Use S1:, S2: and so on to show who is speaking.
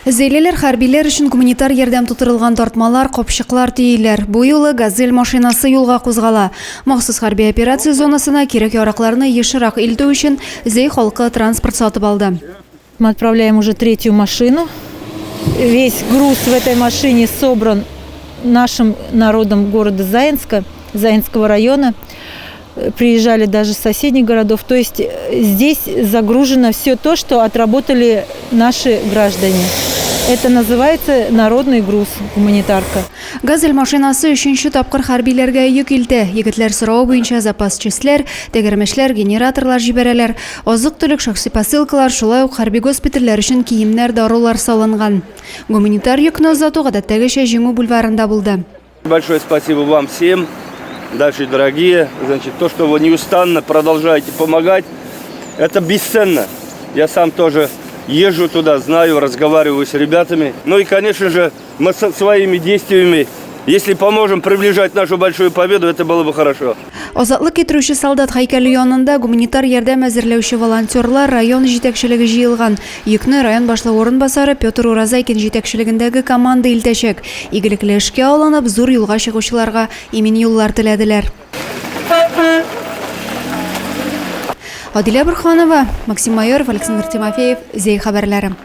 S1: Зәйлеләр хәрбиләр өчен гуманитар ярдәм тутырылган тартмалар, капчыклар төйиләр. Бу юлы Газель машинасы юлга кузгала. Махсус хәрби операция зонасына кирәк-яракларны ешрак илтү өчен Зәй халкы транспорт сатып алды.
S2: Мы отправляем уже третью машину. Весь груз в этой машине собран нашим народом города Заинска, Заинского района. Приезжали даже с соседних городов. То есть здесь загружено все то, что отработали наши граждане. Это называется народный груз, гуманитарка.
S1: Газель машинасы өченче тапкыр хәрбиләргә йөк илтә. Егетләр соравы буенча запас частьләр, тәгәрмәчләр, генераторлар җибәрәләр. Азык-төлек, шәхси посылкалар, шулай ук хәрби госпитальләр өчен киемнәр, дарулар салынган. Гуманитар йөкне озату гадәттәгечә Җиңү бульварында булды.
S3: Большое спасибо вам всем, наши дорогие. Значит, то, что вы неустанно продолжаете помогать, это бесценно. Я сам тоже езжу туда, знаю, разговариваю с ребятами. Ну и, конечно же, мы своими действиями, если поможем приближать нашу большую победу, это было бы хорошо.
S1: Азатлык китерүче солдат һәйкәле янында гуманитар ярдәм әзерләүче волонтерлар, район җитәкчелеге җыелган. Йөкне район башлыгы урынбасары Петр Уразайкин җитәкчелегендәге команда илтәчәк. Игелекле эшкә алынып, зур юлга чыгучыларга имин юллар теләделәр. Адилә Борһанова, Максим Майоров, Александр Тимофеев, Зәй хәбәрләре.